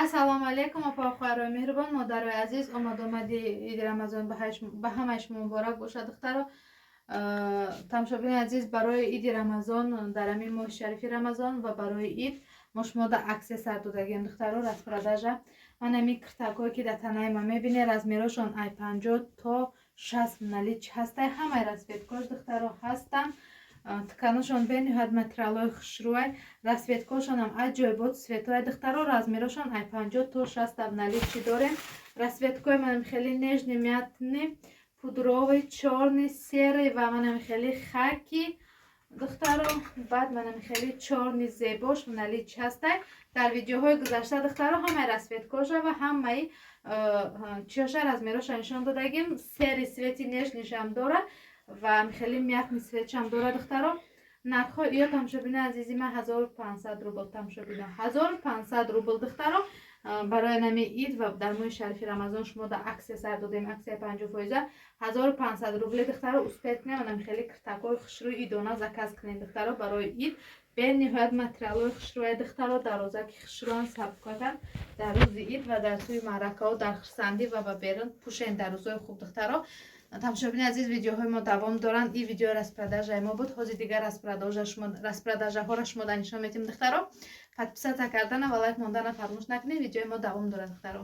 Ассалому алайкум, опа, хоҳарои меҳрубон, модарои азиз. Омадомади иди Рамазон ба ҳамаи шумо муборак бошад, духтаро. Тамошобини азиз, барои иди Рамазон, дар ҳамин моҳи шарифи Рамазон ва барои ид мо шумода акция сар додагием, духтаро, распродажа. Ман ҳамин киртакҳое, ки дар танаи ман мебинед, размерошон ай 50 то 60 наличии ҳастай. Ҳамаи расцветкош, духтаро, ҳастанд. Тканашон бениҳоят материалҳои хушрӯай, расцветкошонам аҷоибот цветҳои, духтаро. Размерошон ай 50 то 60 наличии дорем. Расцветкои манам хеле нежный, мятный, пудровый, чёрный, серый ва манам хеле хаки, духтаро. Баъд манам хеле чёрный зебош наличии ҳастай. Дар видеоҳои гузашта, духтаро, ҳамаи расцветкоша ва ҳамаи чиёша, размероша нишон додагим. Серый цвети нежныйшам дорад ва хеле мятный цветшам дорад, духтаро. Нархҳои ё, тамошобини азизи ман, 1500 рубл, тамошобино, 1500 рубл, духтаро. Барои нами ид ва дар моҳи шарифи Рамазон шумо дар акция сар додем, аксияи 50%, 1500 рубли, духтаро. Успеть кунем, манам хеле киртакҳои хушрӯи идона заказ кунем, духтаро, барои ид. Бениҳоят материалҳои хушрӯи, духтаро, дарозаки хушрӯан, сабукакан. Дар рӯзи ид ва дар сӯи маъракаҳо, дар хурсандӣ ва ба берун пӯшен дар рӯзҳои хуб, духтаро. Тамошобини азиз, видеоҳои мо давом доранд. Ин видео распродажаи мо буд. Ҳозир дигар распродажаҳоро шумо дар нишон метиҳем, духтаро. Подписаться кардана ва лайк мондана фаромӯш накунед. Видеои мо давом дорад, духтаро.